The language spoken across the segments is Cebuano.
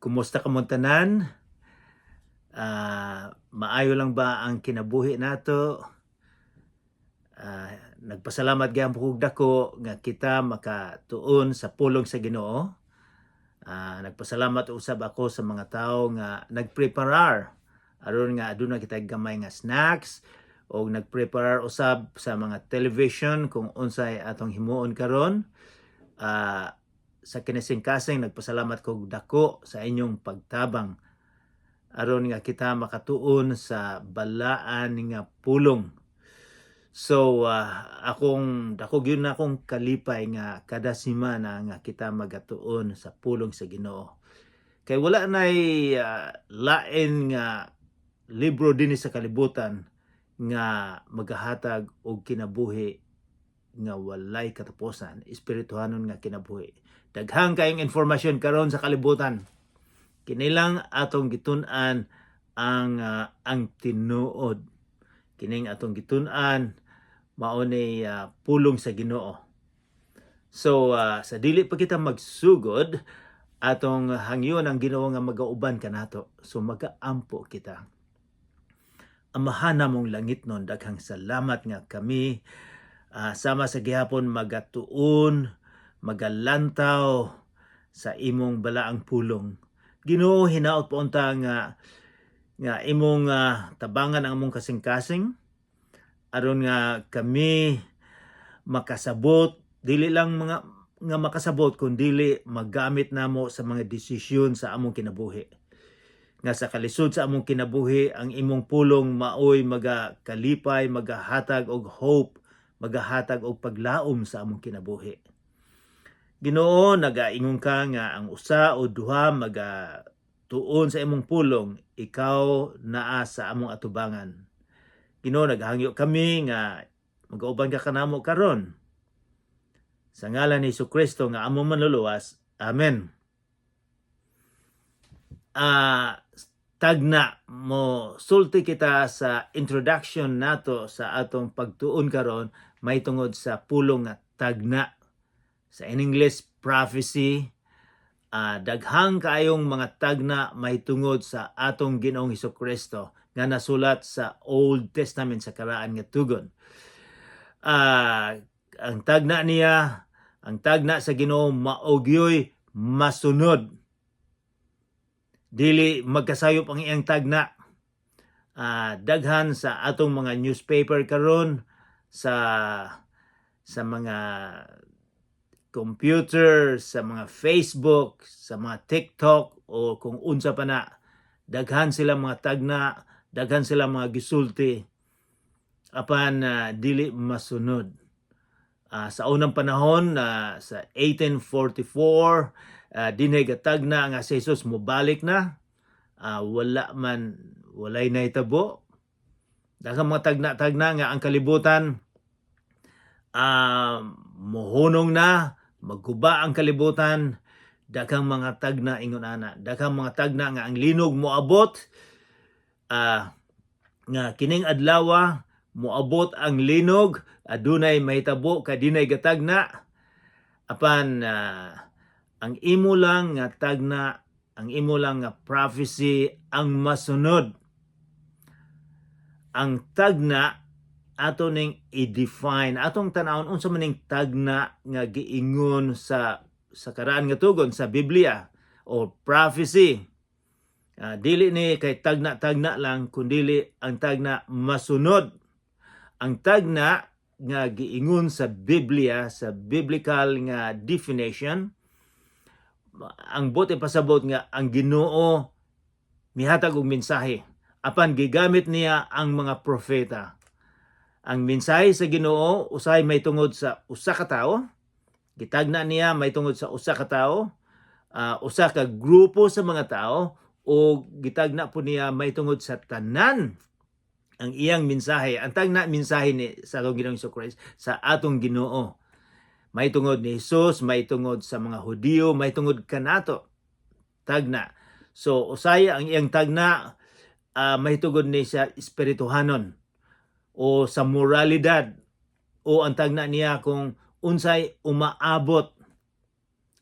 Kumusta kamong tanan? Maayo lang ba ang kinabuhi nato? Nagpasalamat gyapon kog dako nga kita makatuon sa pulong sa Ginoo. Nagpasalamat usab ako sa mga tawo nga nagpreparar aron nga aduna kita gamay nga snacks o nagpreparar usab sa mga television kung unsay atong himuon karon. Sa kinasing-kasing, nagpasalamat kog dako sa inyong pagtabang aron nga kita makatuon sa balaan nga pulong. So akong dako gyud na akong kalipay nga kada semana nga kita magatuon sa pulong sa Ginoo. Kay wala nay lain nga libro dinhi sa kalibutan nga magahatag og kinabuhi nga walay katapusan, espirituhanon nga kinabuhi. Daghang kayong informasyon karon sa kalibutan. Kinilang atong gitun-an ang tinuod. Kining atong gitun-an mao ni pulong sa Ginoo. So sa dili pa kita magsugod, atong hangyon ang Ginoo nga magauban kanato. So magaampo kita. Amahan namong langitnon, daghang salamat nga kami sama sa gihapon magatuon, magalantaw sa imong balaang pulong. Ginoo, hinaot po unta nga nga imong tabangan ang among kasing-kasing aron nga kami makasabot, dili lang mga nga makasabot kun dili magamit namo sa mga desisyon sa among kinabuhi, nga sa kalisod sa among kinabuhi ang imong pulong maoy magakalipay, magahatag og hope, magahatag og paglaom sa among kinabuhi. Ginoo, nagaingon ka nga ang usa o duha maga tuon sa imong pulong, ikaw naa sa among atubangan. Ginoo, naghangyo kami nga magauban ka kanamo karon. Sa ngalan ni Kristo nga among manluluwas. Amen. Tagna, mo sulti kita sa introduction nato sa atong pagtuon karon may tungod sa pulong nga tagna. Sa in English, prophecy. Daghang kaayong mga tagna may tungod sa atong Ginoong Kristo nga nasulat sa Old Testament, sa Karaan nga Tugon. Ang tagna niya, ang tagna sa Ginoo mao gyoy masunod. Dili magkasayop ang iyang tagna. Daghan sa atong mga newspaper karon, sa mga computer, sa mga Facebook, sa mga TikTok o kung unsa pa na, daghan sila mga tagna, daghan sila mga gisulti apan dili masunod. Sa unang panahon, sa 1844, dinay gatagna nga si Jesus mobalik na, wala man, walay nahitabo. Daghang mga tagna-tagna nga ang kalibutan mohunong na, magguba ang kalibutan, daghang mga tagna ingon ana. Daghang mga tagna nga ang linog moabot, nga kining adlawa moabot ang linog, adunay mahitabo kay dinay gatagna. Apan ang imo lang nga tagna, ang imo lang nga prophecy ang masunod. Ang tagna ato ning i-define, atong tan-awon unsa man ning tagna nga giingon sa Karaan nga Tugon, sa Biblia o prophecy. Dili ni kay tagna-tagna lang, kundili ang tagna masunod. Ang tagna nga giingon sa Biblia, sa biblical nga definition, ang buot ipasabot nga ang Ginoo mihatag og mensahe apan gigamit niya ang mga propeta. Ang mensahe sa Ginoo usahay may tungod sa usa ka tawo, gitagna niya may tungod sa usa ka tawo, usa ka grupo sa mga tao, o gitagna po niya may tungod sa tanan ang iyang mensahe. Ang tagna mensahe ni sa atong Ginoong Christ, sa atong Ginoo, may tungod ni Jesus, may tungod sa mga Hudiyo, may tungod kanato. Tagna. So usaya ang iyang tagna may tungod ni sa espirituhanon o sa moralidad o ang tagna niya kung unsay umaabot,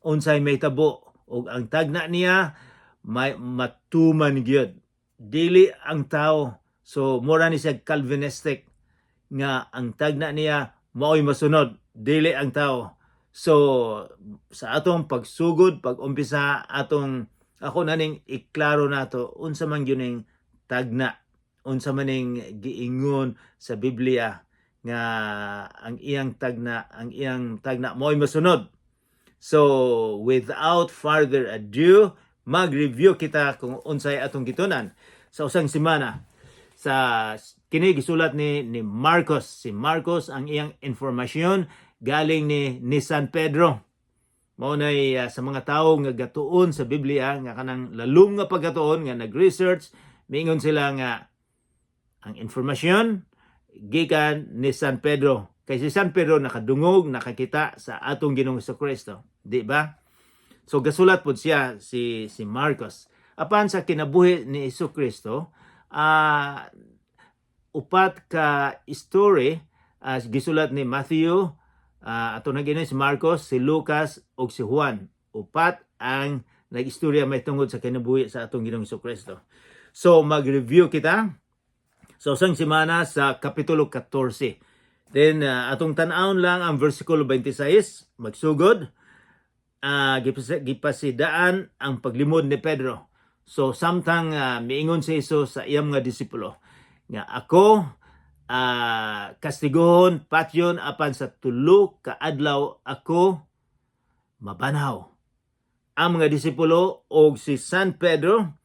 unsay mahitabo, o ang tagna niya May matuman gyud, dili ang tao. So mura ni siya Calvinistic nga ang tagna niya mao'y masunod, dili ang tao. So sa atong pagsugod, pag umpisa, atong ako naning iklaro nato unsa man gyud ning tagna, unsa man ning giingon sa Biblia nga ang iyang tagna mo'y masunod. So without further ado, mag-review kita kung unsay atong gitunan sa usang semana. Sa kini gisulat ni Marcos. Si Marcos, ang iyang informasyon galing ni San Pedro. Mao nay sa mga tawo nga gatuon sa Biblia, nga kanang lalom nga pagkatuon, nga nag-research, miingon sila nga ang informasyon gikan ni San Pedro. Kay si San Pedro nakadungog, nakakita sa atong Ginoong Kristo, di ba? So gasulat pod siya si Marcos. Apan sa kinabuhi ni Hesus Kristo, upat ka story as gisulat ni Matthew, ato na gini si Marcos, si Lucas ug si Juan. Upat ang nag-istorya may tungod sa kinabuhi sa atong Ginoong Kristo. So mag-review kita sa usang semana sa Kapitulo 14. Then atong tan-awon lang ang versikulo 26, magsugod. Gipasidaan ang paglimod ni Pedro. So samtang miingon si Jesus sa iyang mga disipulo nga ako kastiguhon, patyon, apan sa 3 ka adlaw ako mabanhaw. Ang mga disipulo og si San Pedro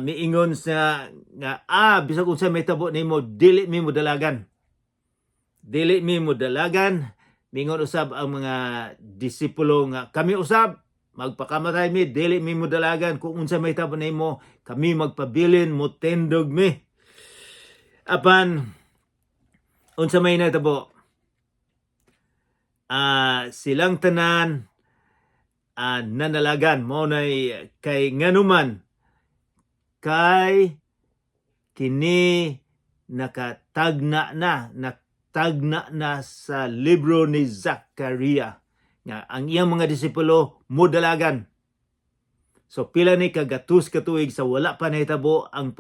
miingon sa nga bisag unsa mahitabo nimo, dili mi mo dalagan. Dili mi mo dalagan. Miingon usab ang mga disipulo nga kami usab, magpakamatay mi, dili mi mo dalagan. Kung unsa mahitabo nimo, kami magpabilin, motindog mi. Apan unsa may nahitabo? Silang tanan nanalagan. Mao nay kay nganuman kay kini nakatagna na, natagna na sa libro ni Zakaria nga ang iyang mga disipulo modalagan. So pila ni kagatus ka tuig sa wala pa nahitabo ang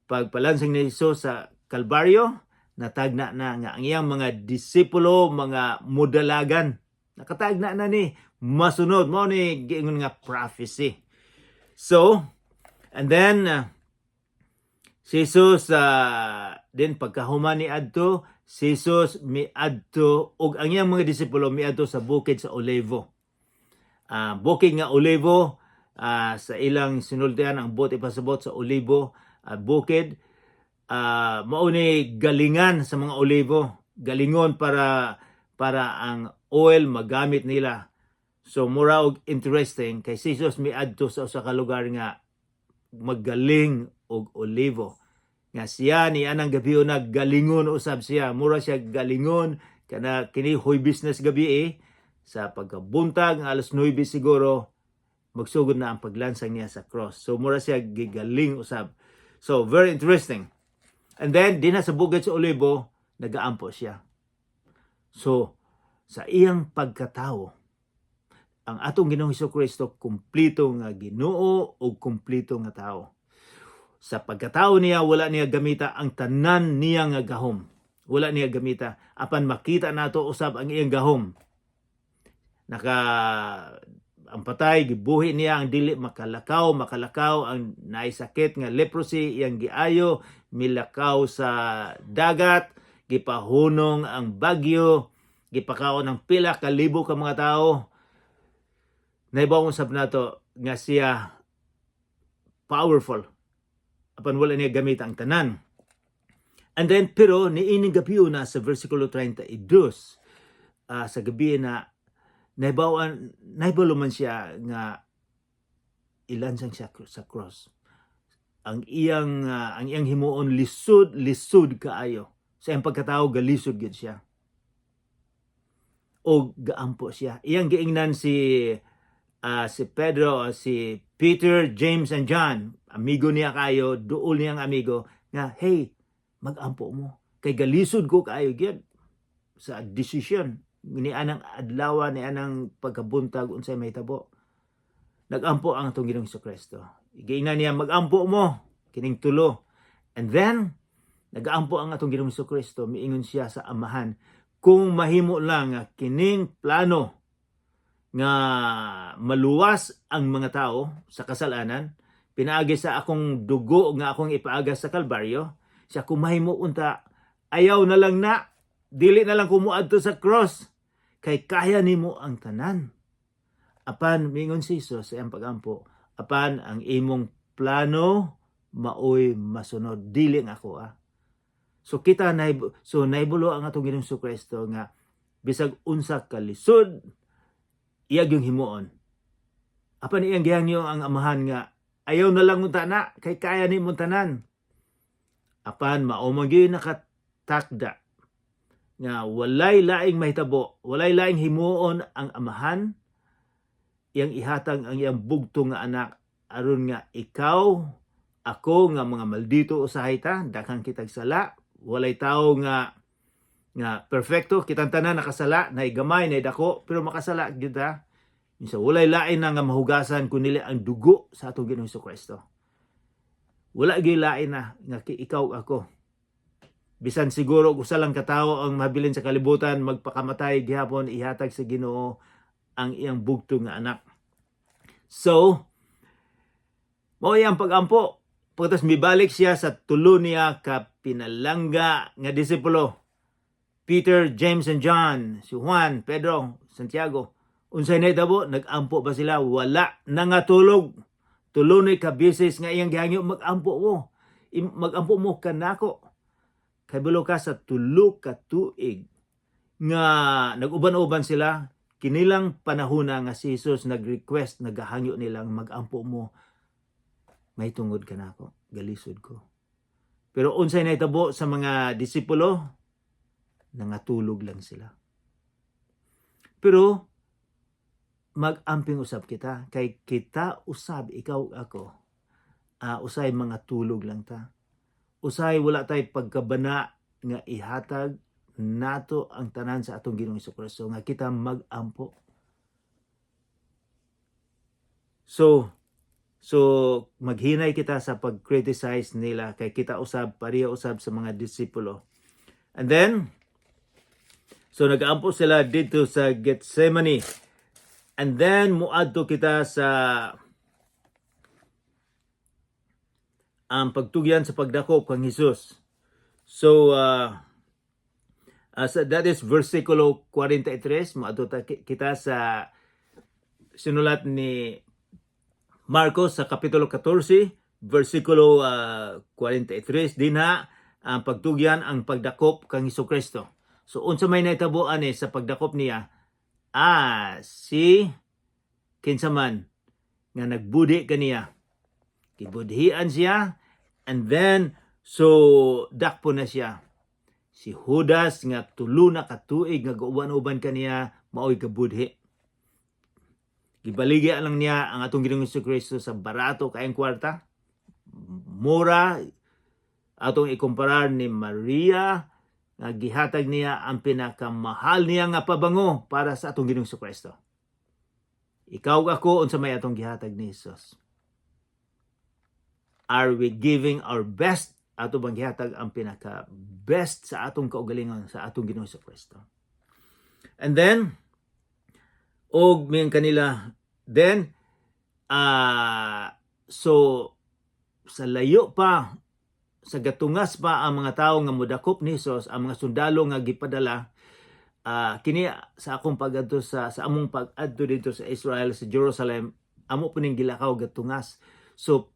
pagpalansang ni Jesus sa Kalbaryo, natagna na nga ang iyang mga disipulo mga modalagan. Nakatagna na ni masunod. Mao ni giingon nga prophecy. So and then si Jesus din pagkahuman ni adto, si Jesus miadto ug ang iyang mga disipulo miadto sa bukid sa Olivo. Bukid nga Olivo, sa ilang sinultian ang buot ipasabot sa Olivo bukid, mao ni galingan sa mga olivo, galingon para ang oil magamit nila. So mura og interesting kay si Jesus miadto sa usa ka lugar nga maggaling og olivo. Nga siya ni anang gabi na galingon usab siya. Mura siya galingon kana kini Huwebes gabi eh, sa pagkabuntag ang alas 9 siguro magsugod na ang paglansang niya sa cross. So mura siya gigaling usab. So very interesting. And then dinha sa bukid sa Olibo nagaampo siya. So sa iyang pagkatawo, ang atong Ginoong Kristo kumpleto nga Ginoo ug kumpleto nga tao. Sa pagkatao niya, wala niya gamita ang tanan niya nga gahom. Wala niya gamita. Apan makita nato usab ang iyang gahom. Naka ang patay gibuhi niya, ang dili makalakaw makalakaw, ang naay sakit nga leprosy iyang giayo, milakaw sa dagat, gipahunong ang bagyo, gipakaon ang pila ka libo ka mga tao. Nahibaw usab nato nga siya powerful, apan wala niya gamit ang tanan. And then pero niining gabi na sa versikulo 32, sa gabi na nahibawan, nahibalo man siya nga ilansang siya sa cross. Ang iyang himuon lisod, lisod kaayo. Sa iyang pagkatao galisod gyud siya. O gaampo siya. Iyang giingnan si Pedro, si Peter, James and John, amigo niya kayo, duol niyang amigo, nga, "Hey, magampo mo. Kay galisod ko kaayo gyud sa decision ni anang adlaw, ni anang pagkabuntag, unsay mahitabo." Nagampo ang atong Ginoong Kristo. Giingnan niya, "Magampo mo kining tulo." And then nagaampo ang atong Ginoong Kristo, miingon siya sa Amahan, kung mahimo lang nga kining plano nga maluwas ang mga tao sa kasalanan pinaagi sa akong dugo nga akong ipaagas sa Kalbaryo siya, kung mahimo unta, ayaw na lang na, dili na lang ko moadto sa cross kay kaya nimo ang tanan. Apan mingon si Jesus sa iyang pagampo, apan ang imong plano maoy masunod, dili ang ako ah. So kita na, so nahibalo ang atong Ginoong Kristo nga bisag unsa ka lisod iya gyung himuon. Apan iyang gihangyo ang Amahan nga ayaw na lang unta na kay kaya nimo tanan. Apan mao man gyud nakatakda nga walay laing mahitabo, walay laing himuon ang Amahan, iyang ihatag ang iyang bugtong nga anak aron nga ikaw, ako nga mga maldito usahay ta, daghang kitag sala, walay tao nga perfecto, kitang tanan nakasala, nay gamay, nay dako, pero makasala gyud ta. Minsa walay lain na nga mahugasan kun dili ang dugo sa atong Ginoong Kristo. Wala gyud lain na nga ikaw, ako. Bisan siguro usa lang katawo ang mabilin sa kalibutan, magpakamatay gihapon, ihatag sa Ginoo ang iyang bugtong nga anak. So, mao iyang pagampo. Pagkatapos mibalik siya sa tulo niya ka pinalangga nga disipulo. Peter, James, and John. Si Juan, Pedro, Santiago. Unsay nahitabo? Nag-ampo ba sila? Wala. Nangatulog. Tulo ni ka beses nga iyang gihangyo, "Mag-ampo mo. Mag-ampo mo kanako." Kabalo ka sa 3 ka tuig nga nag-uban-uban sila, kinilang panahona nga si Jesus nag-request, nagahangyo nilang, "Mag-ampo mo may tungod kanako, galisod ko." Pero unsay nahitabo sa mga disipulo? Nangatulog lang sila. Pero mag-amping usab kita kay kita usab, ikaw, ako, usay mga tulog lang ta. Usay wala tay pagkabana nga ihatag nato ang tanan sa atong Ginoong Kristo nga kita mag-ampo. So maghinay kita sa pag-criticize nila kay kita usab pareha usab sa mga disipulo. And then so nag-ampo sila dito sa Gethsemane. And then muadto kita sa ang pagtugyan sa pagdakop kang Hesus. So that is versikulo 43. Muadto kita sa sinulat ni Marcos sa kapitulo 14, versikulo 43. Dinha ang pagtugyan ang pagdakop kang Kristo. So unsa may nahitabo ani sa pagdakop niya? Si kinsa man nga nagbudi kaniya. Gibudhian siya and then so dakpo na siya. Si Judas nga 3 na ka tuig nga gauban-uban kaniya maoy gabudhi. Gibaligya lang niya ang atong Ginoong Kristo sa barato kaayong kwarta. Mura atong ikumparar ni Maria nga gihatag niya ang pinakamahal niya nga pabango para sa atong Ginoong Kristo. Ikaw, ako, unsa may atong gihatag ni Jesus? Are we giving our best? Ato bang gihatag ang pinaka best sa atong kaugalingon sa atong Ginoong Kristo? And then og miingon kanila, then so sa layo pa, sa gatungas pa ang mga tawo nga modakop ni Jesus, ang mga sundalo nga gipadala. Kini sa akong pag-adto sa among pag-adto dito sa Israel, sa Jerusalem, amo po ning gilakaw gatungas. So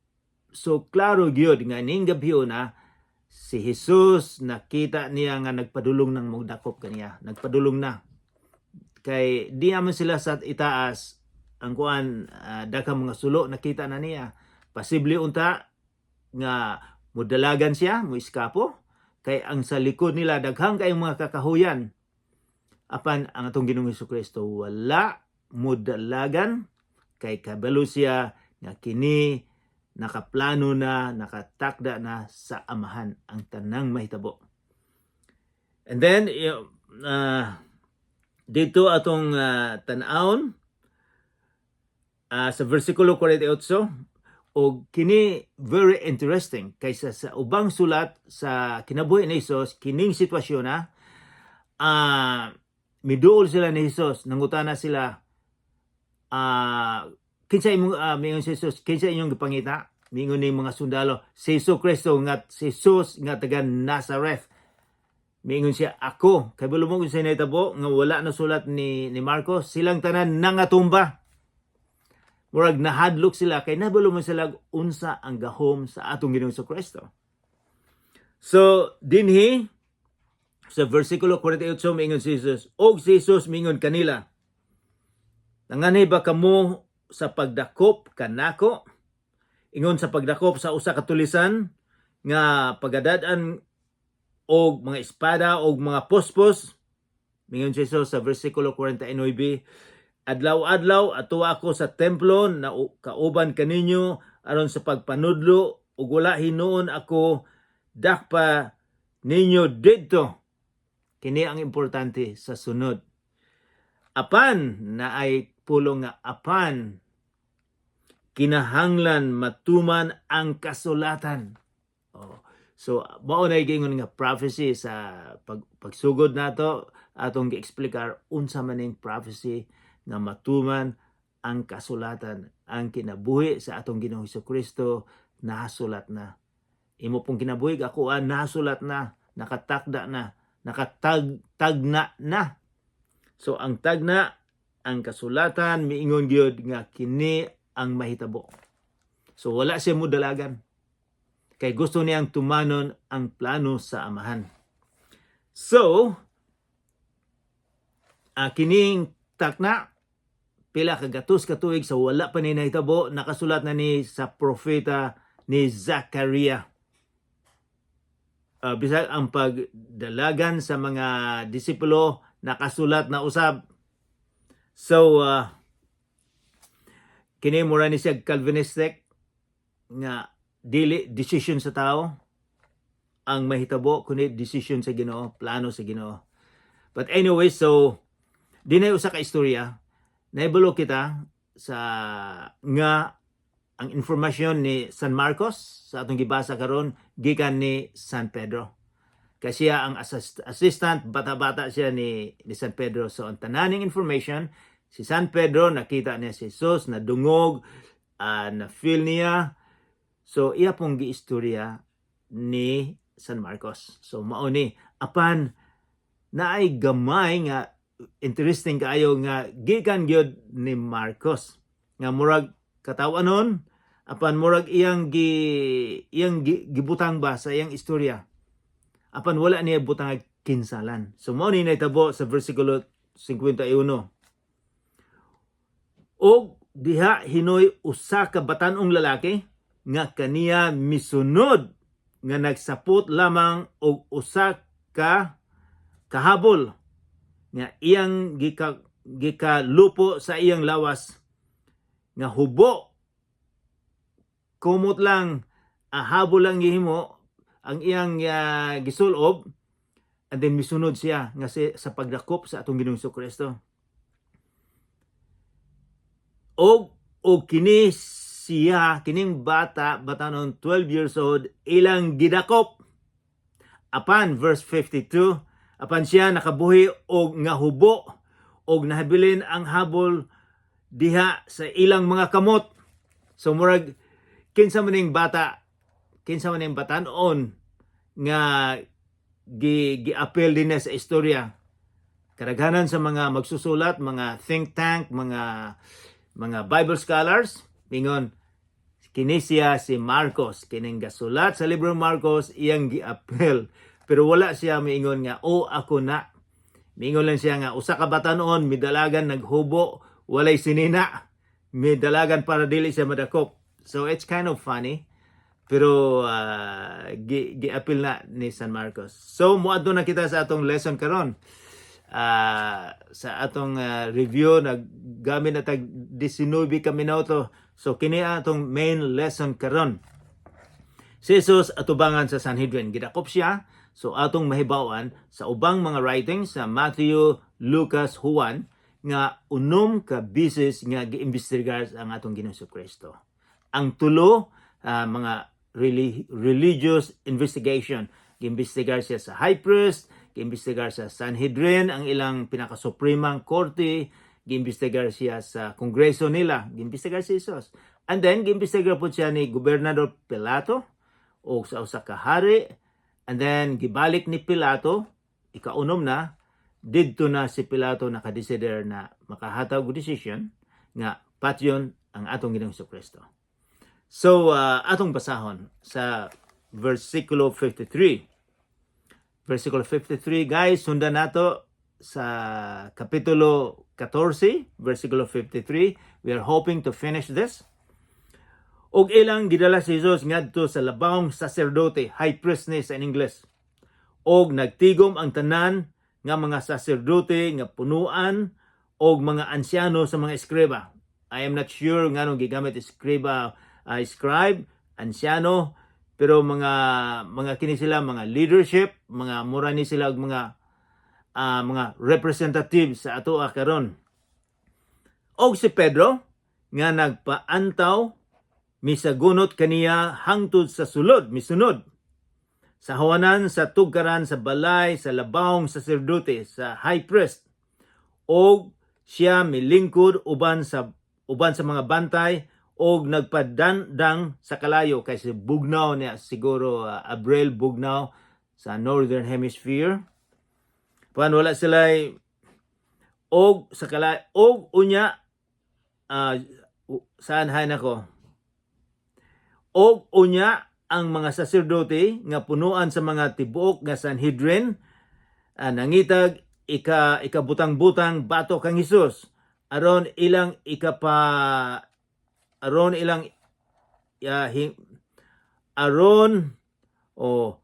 klaro gyud nga ning gabi na si Jesus nakita niya nga nagpadulong ng mogdakop kaniya, nagpadulong na kay di naman sila sa itaas ang kuan, daghang mga sulo, nakita na niya. Posible unta nga mudalagan siya, mo iskapo kay ang sa likod nila daghang kayong mga kakahuyan. Apan ang atong Ginoong Kristo wala mudalagan kay kabalo siya nga kini nakaplano na, nakatakda na sa Amahan ang tanang mahitabo. And then dito atong tan-awon. Sa versikulo 48, og kini very interesting kaysa sa ubang sulat sa kinabuhi ni Jesus, kining sitwasyon na miduol sila ni Jesus, nangutana sila, kinsa imong miingon si Jesus, "Kinsa inyong gipangita?" Miingon ni mga sundalo, "Si Jesu Kristo nga si Jesus nga taga Nazareth." Miingon siya, "Ako." Kabalo mo kung sa nahitabo nga wala na sulat ni Marcos, silang tanan nangatumba. Murag nahadlok sila kay nabalo mo sila unsa ang gahom sa atong Ginoong Kristo. So dinhi sa versikulo 48, miingon si Jesus, og si Jesus miingon kanila, "Nanganhi ba kamo sa pagdakop kanako ingon sa pagdakop sa usa ka tulisan nga pagadad-an og mga espada og mga puspos?" Mingon si Jesus sa versikulo 49, "Adlaw-adlaw ato ako sa templo na kauban kaninyo aron sa pagpanudlo ug wala hinuon ako dakpa ninyo didto." Kini ang importante sa sunod. Apan na ay pulong nga apan kinahanglan matuman ang kasulatan. Oh. So mao na giingon nga prophecy sa pagsugod nato, atong gi-explikar unsa man ning prophecy nga matuman ang kasulatan. Ang kinabuhi sa atong Ginoong Kristo nasulat na. Imo pong kinabuhi ako nasulat na, nakatakda na, nakatag tagna na. So ang tagna, ang kasulatan miingon gyud nga kini ang mahitabo. So wala siya mo dalagan. Kay gusto niyang tumanon ang plano sa Amahan. So, kining takna pila ka gatos ka tuig sa wala pa ni nahitabo, nakasulat na ni sa propeta ni Zachariah. Bisag ang pagdalagan sa mga disipulo, nakasulat na usab. So kini mura ni siya Calvinistic nga dili decision sa tao ang mahitabo kundi decision sa Ginoo, plano sa Ginoo. But anyway, so dinay usa ka istorya naibalo kita sa nga ang informasyon ni San Marcos sa atong gibasa karon gikan ni San Pedro. Kasi siya ang assistant, bata-bata siya ni San Pedro. So ang tananing information, si San Pedro nakita niya si Jesus, nadungog, na feel niya. So iya pong giistorya ni San Marcos. So mao ni, apan naay gamay nga interesting kaayo nga gikan gyud ni Marcos nga murag katawanon, apan murag iyang gibutang ba sa iyang istorya, apan wala niya butang kinsalan. So mao ni nahitabo sa versikulo 51. Og diha hinoy usa ka batan-ong lalaki nga kaniya misunod nga nagsapot lamang og usa ka kahabol nga iyang gikalupo sa iyang lawas nga hubo. Kumot lang, habol lang gihimo ang iyang gisulob, and then misunod siya nga sa pagdakop sa atong Ginoong Kristo. Og kini siya, kining bata batanon, 12 years old, ilang gidakop. Apan verse 52, apan siya nakabuhi og nga hubo og nahabilin ang habol diha sa ilang mga kamot. So murag kinsa man ning bata, kinsa man ning batan-on nga gi-appeal din na sa istorya? Kadaghanan sa mga magsusulat, mga think tank, mga Bible scholars mingon kini siya si Marcos, kining gasulat sa libro Marcos, iyang gi-appeal. Pero wala siya miingon nga, "Oh, ako na." Miingon lang siya nga usa ka batanon midalagan, naghubo, walay sinina, midalagan para dili siya madakop. So it's kind of funny, pero gi-appeal na ni San Marcos. So moadto na kita sa atong lesson karon. Sa atong review, naggamit na tag 19 ka minuto. So kini ang atong main lesson karon. Si Jesus atubangan sa Sanhedrin, gidakop siya. So atong mahibawan sa ubang mga writings sa Matthew, Lucas, Juan, nga unom ka beses nga giimbestigar ang atong Ginoong Kristo. Ang tulo, mga religious investigation. Giimbestigar siya sa high priest, giimbestigar sa Sanhedrin, ang ilang pinakasupremang korte, giimbestigar siya sa kongreso nila, giimbestigar si Jesus. And then giimbestigar po siya ni Gobernador Pilato o sa usa ka hari. And then gibalik ni Pilato, ikaunom na, didto na si Pilato nakadesider na makahatag og decision nga patyon ang atong Ginoong Kristo. So atong basahon sa versikulo 53. Versikulo 53, guys, sundan nato sa kapitulo 14, versikulo 53. We are hoping to finish this. Og ilang gidala si Jesus ngadto sa labawong saserdote, high priest ni sa in English. Og nagtigom ang tanan nga mga saserdote nga punuan og mga ansyano sa mga eskriba. I am not sure nganong gigamit eskriba, scribe, ansyano, pero mga kini sila mga leadership, mga mura ni sila og mga representative sa ato karon. Og si Pedro nga nagpaantaw misagunot kaniya hangtod sa sulod, misunod sa hawanan sa tugkaran sa balay sa labawong saserdote, sa high priest. Og siya milingkod uban sa mga bantay og nagpadandang sa kalayo, kay si bugnaw niya siguro, Abril, bugnaw sa Northern Hemisphere. Pan wala sila og sa kalayo og unya, saan hay nako, og unya ang mga saserdote nga punuan sa mga tibuok nga Sanhedrin, nangitag ikabutang-butang bato kang Hesus aron ilang ikapa aron ilang aron o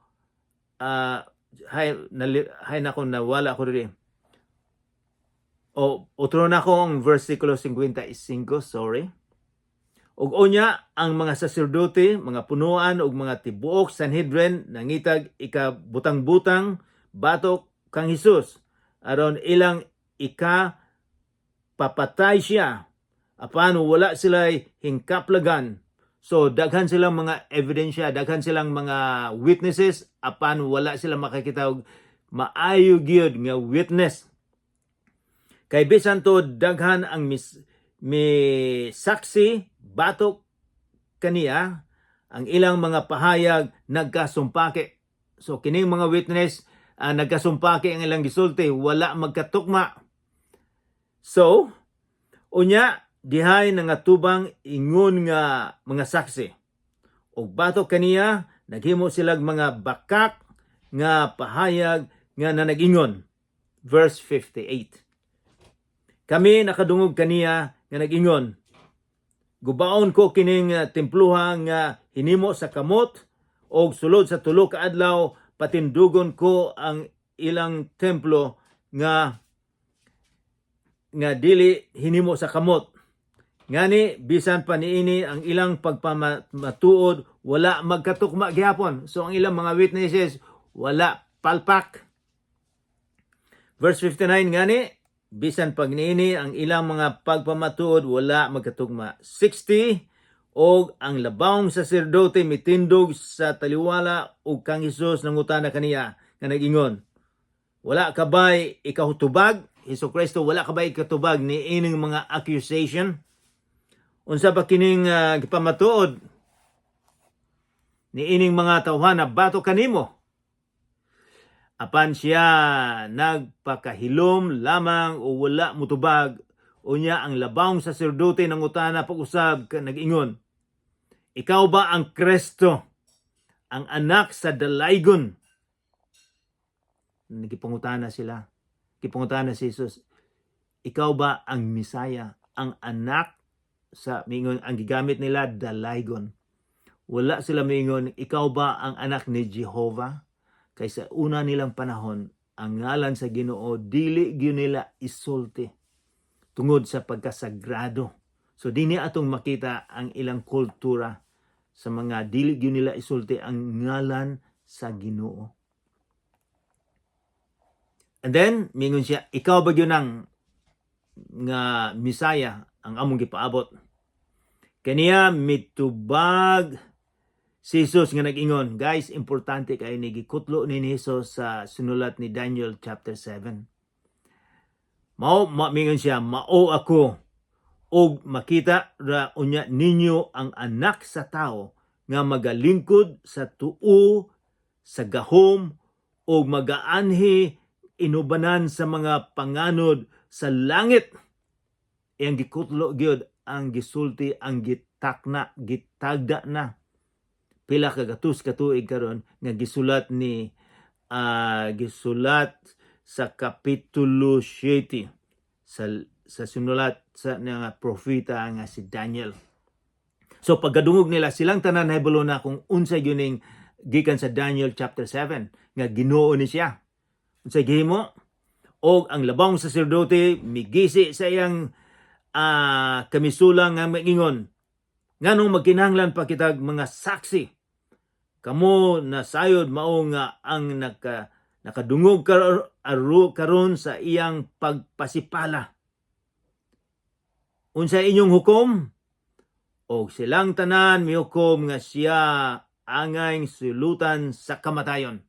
hay nali, hay nako, nawala ko diri. O otro na ko ang versikulo 55, sorry. Ug unya ang mga saserdote, mga punuan ug mga tibuok Sanhedrin nangitag ikabutang-butang batok kang Hesus aron ilang ika papatay siya. Apan wala sila hingkaplagan. So daghan silang mga ebidensya, daghan silang mga witnesses, apan wala sila makakita og maayo gyud nga witness. Kay bisan to daghan ang mi saksi batok kaniya, ang ilang mga pahayag nagkasumpake. So kining mga witness, nagkasumpake ang ilang gisulti, wala magkatukma. So unya dihay nangatubang ingon nga mga saksi. Og batok kaniya naghimo silag mga bakak nga pahayag nga nanagingon. Verse 58. Kami nakadungog kaniya nga nag-ingon, "Gubaon ko kining templuha nga hinimo sa kamot og sulod sa 3 ka adlaw patindugon ko ang ilang templo nga dili hinimo sa kamot." Ngani bisan pa niini ang ilang pagpamatuod, wala magkatukma gihapon. So ang ilang mga witnesses wala palpak. Verse 59, ngani bisan pag niini ang ilang mga pagpamatuod, wala magkatugma. 60, og ang labawong saserdote mitindog sa taliwala og kang Hesus nangutana kaniya nga nag-ingon, "Wala ka bay ikahutubag, Hesus Kristo, wala ka bay ikatubag ni ining mga accusation? Unsa ba kining gipamatuod ni ining mga tawhana bato kanimo?" Apan siya nagpakahilom lamang o wala mutubag. Unya ang labawong saserdote nangutana pag-usab nag-ingon, "Ikaw ba ang Kristo, ang anak sa dalaygon?" Nagipangutana sila. Gipangutana si Jesus, "Ikaw ba ang Misaya, ang anak sa," mingon ang gigamit nila, dalaygon. Wala sila mingon, "Ikaw ba ang anak ni Jehovah?" Kay sa una nilang panahon, ang ngalan sa Ginoo dili gyud nila isulti tungod sa pagkasagrado. So dinhi atong makita ang ilang kultura sa mga dili gyud nila isulti ang ngalan sa Ginoo. And then mingon siya, "Ikaw ba gyud ang nga Misaya ang among gipaabot. Kaniya mitubag si Jesus nga nag-ingon. Guys, importante kay ni gikutlo ni Jesus sa sinulat ni Daniel chapter 7. Mao mingon siya, "Mao ako, ug makita ra unya ninyo ang Anak sa Tao nga magalingkod sa tuo sa gahom ug magaanhi inubanan sa mga panganod sa langit." Iyang gikutlo gyud ang gisulti, ang gitakna, gitagda na pila ka gatos ka tuig karon nga gisulat ni gisulat sa kapitulo 7 sa sinulat sa nga propeta nga si Daniel. So pagkadungog nila, silang tanan nahibalo na kung unsa gyud ning gikan sa Daniel chapter 7 nga Ginoo ni siya. Unsa gihimo? Og ang labong saserdote migisi sa iyang kamisula nga maingon, "Nganong magkinahanglan pa kitag mga saksi? Kamo nasayod mao nga ang nakadungog karon sa iyang pagpasipala. Unsa inyong hukom?" Og silang tanan mihukom nga siya angay sulutan sa kamatayon.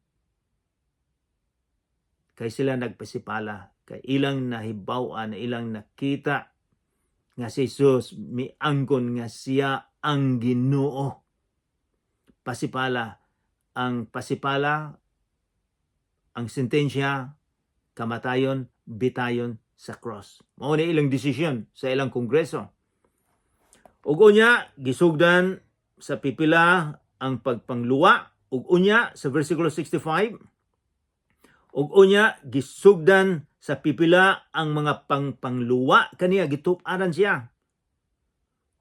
Kay sila nagpasipala, kay ilang nahibaw-an, ilang nakita nga si Jesus miangkon nga siya ang Ginoo. Pasipala, ang pasipala, ang sentensya, kamatayon, bitayon sa cross. Mao ni ilang desisyon sa ilang kongreso. Ug unya gisugdan sa pipila ang pagpangluwa. Ug unya sa versikulo 65, ug unya gisugdan sa pipila ang mga pangpangluwa kaniya, gitup-aran siya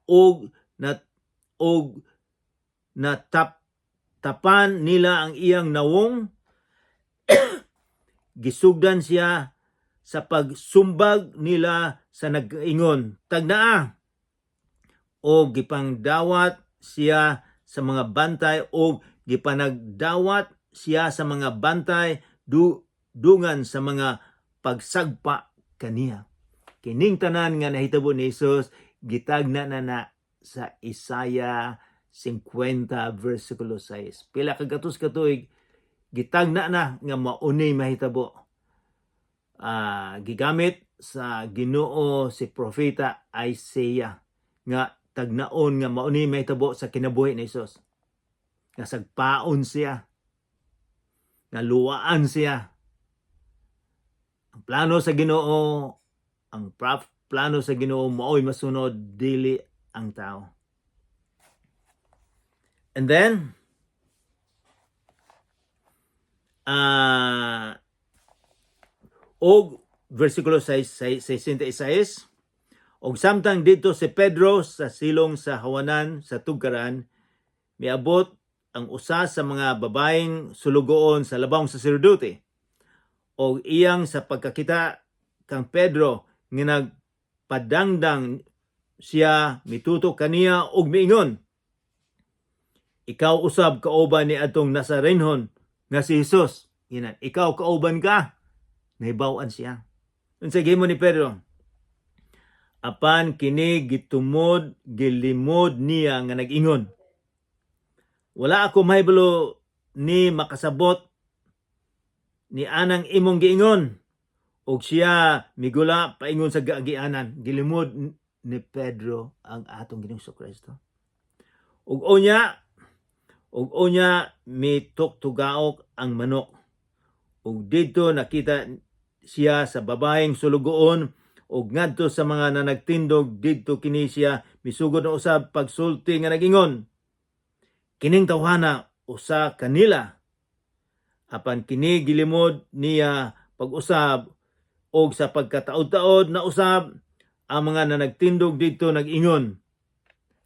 ug natap tapan nila ang iyang nawong. Gisugdan siya sa pagsumbag nila sa nag-ingon, "Tagnaa!" O gipangdawat siya sa mga bantay, o gipanagdawat siya sa mga bantay dungan sa mga pagsagpa kaniya. Kining tanan nga nahitabo ni Jesus, gitagna na na sa Isaiah 50 versikulo 6. Pila ka gatos ka tuig gitagna na nga maunay mahitabo. Gigamit sa Ginoo si propeta Isaiah nga tagnaon nga mauni mahitabo sa kinabuhi ni Jesus. Nga sagpaon siya. Nga luwaan siya. Ang plano sa Ginoo, ang plano sa Ginoo mao'y masunod, dili ang tao. And then og versikulo 6, 66, og samtang didto si Pedro sa silong sa hawanan sa tugkaran, miabot ang usa sa mga babaeng sulugoon sa labong saserdote, og iyang sa pagkakita kang Pedro nga nagpadangdang siya, mitutok kaniya og miingon, "Ikaw usab kauban ni atong Nazarenhon nga si Jesus." Ginan, "Ikaw kauban ka." Nahibaw-an siya. Unsa gihimo ni Pedro? Apan kini gitumod, gilimod niya nga nag-ingon, "Wala ako mahibalo ni makasabot ni anang imong giingon." Og siya migula paingon sa gaagianan. Gilimod ni Pedro ang atong Ginoong Kristo. Ug unya mituktugaok ang manok. Ug didto nakita siya sa babaeng sulugoon, ug ngadto sa mga nanagtindog didto kini siya misugod na usab pagsulti nga nagingon, "Kining tawhana usa kanila." Apan kini gilimod niya pag-usab, og sa pagkataod-taod na usab ang mga nanagtindog didto nag-ingon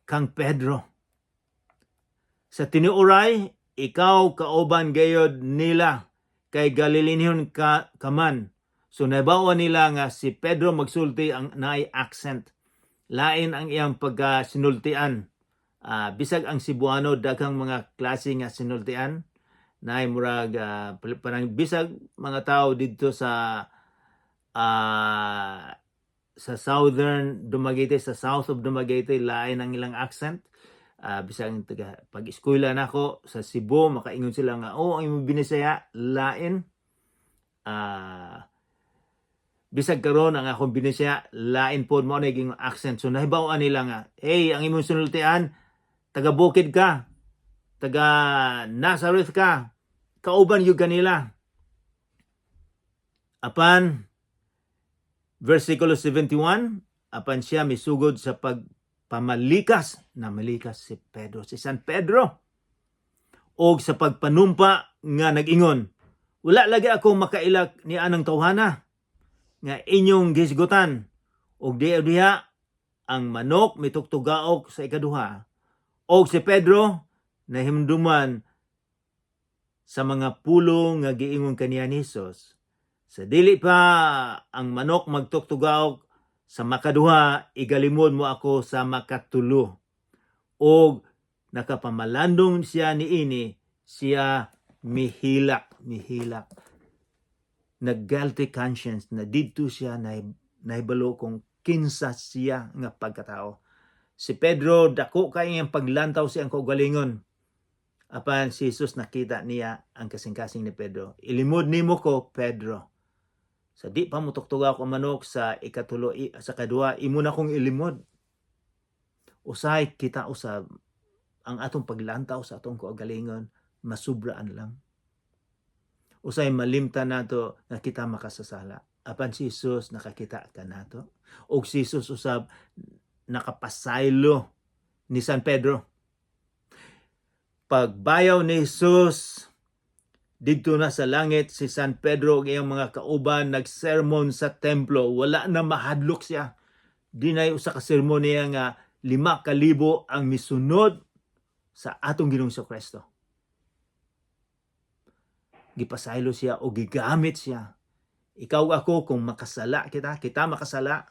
kang Pedro, "Sa tinuoray ikaw kauban gayod nila, kay Galileanhon ka kaman." So nabawa nila nga si Pedro magsulti ang naay accent. Lain ang iyang pagkasinultian. Bisag ang Cebuano, daghang mga klase nga sinultian. Naay murag parang bisag mga tao didto sa Sa southern Dumaguete, sa south of Dumaguete, lain ang ilang accent. Bisan taga pag-eskwela nako sa Cebu, makaingon sila nga, "Oh, ang imong Binisaya lain." Bisag karon ang akong Binisaya lain pod, mao na ging accent. So nahibaw-an nila nga, "Hey, ang imong sinultian, taga bukid ka, taga Nazareth ka, kauban gyud kanila." Apan versikulo 71, apan siya misugod sa pagpamalikas, na malikas si Pedro, si San Pedro, og sa pagpanumpa nga nag-ingon, "Wala lagi ako makaila ni anang tawhana nga inyong gihisgutan." Og di diha ang manok mitugtugaok sa ikaduha, og si Pedro nahimduman sa mga pulong nga giingon kaniya ni Jesus, "Sa dili pa ang manok magtuktugaok sa makaduha, igalimod mo ako sa makatulo." Og nakapamalandong siya niini, siya mihilak, mihilak. Nag-guilty conscience na didto siya na nahibalo kung kinsa siya nga pagkatao. Si Pedro, dako kay iyang paglantaw sa iyang kaugalingon. Apan si Jesus, nakita niya ang kasing-kasing ni Pedro. "Ilimod nimo ko, Pedro. Sa di pa mo tuktugaok ang manok sa ikatulo, sa kadua, imo na kong ilimod." Usahay kita usab, ang atong paglantaw sa atong kaugalingon masubraan lang. Usahay malimtan nato nga kita makasasala. Apan si Jesus nakakita kanato. Og si Jesus usab nakapasaylo ni San Pedro. Pagbayaw ni Jesus didto na sa langit, si San Pedro ug iyang mga kauban nagsermon sa templo. Wala na mahadlok siya. Di na usa ka sermon niya nga 5,000 ang misunod sa atong Ginoong Kristo. Gipasaylo siya o gigamit siya. Ikaw, ako, kung makasala kita, kita makasala,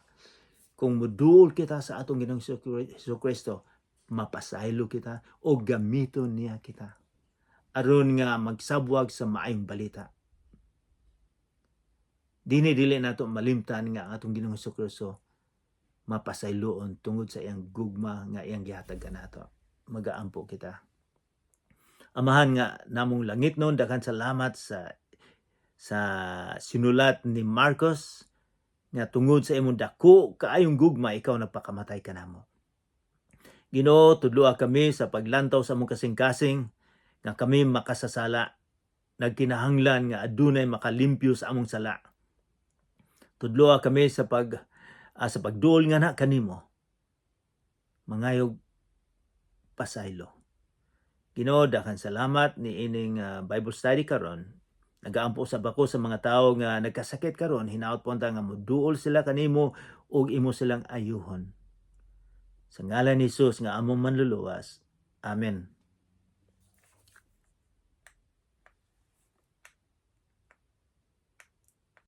kung muduol kita sa atong Ginoong Kristo, mapasaylo kita o gamiton niya kita aron nga magsabwag sa maayong balita. Dini dili nato malimtan nga ang atong Ginoong Kristo mapasayloon tungod sa iyang gugma nga iyang gihatag kanato. Magaampo kita. Amahan nga namong langitnon, daghan salamat sa sinulat ni Marcos nga tungod sa imong dako kaayong gugma, ikaw nagpakamatay kanamo. Ginoo, tudloa kami sa paglantaw sa among kasing-kasing nga kami makasasala, nagkinahanglan nga adunay makalimpyo sa among sala. Tudloa kami sa pagduol nga na kanimo. Mangayog pasaylo. Ginoo, daghan salamat ni ining Bible study karon. Nagaampo usab ako sa mga tawo nga nagkasakit karon, hinaot po nga moduol sila kanimo ug imo silang ayuhon. Sa ngalan ni Jesus nga among manluluwas. Amen.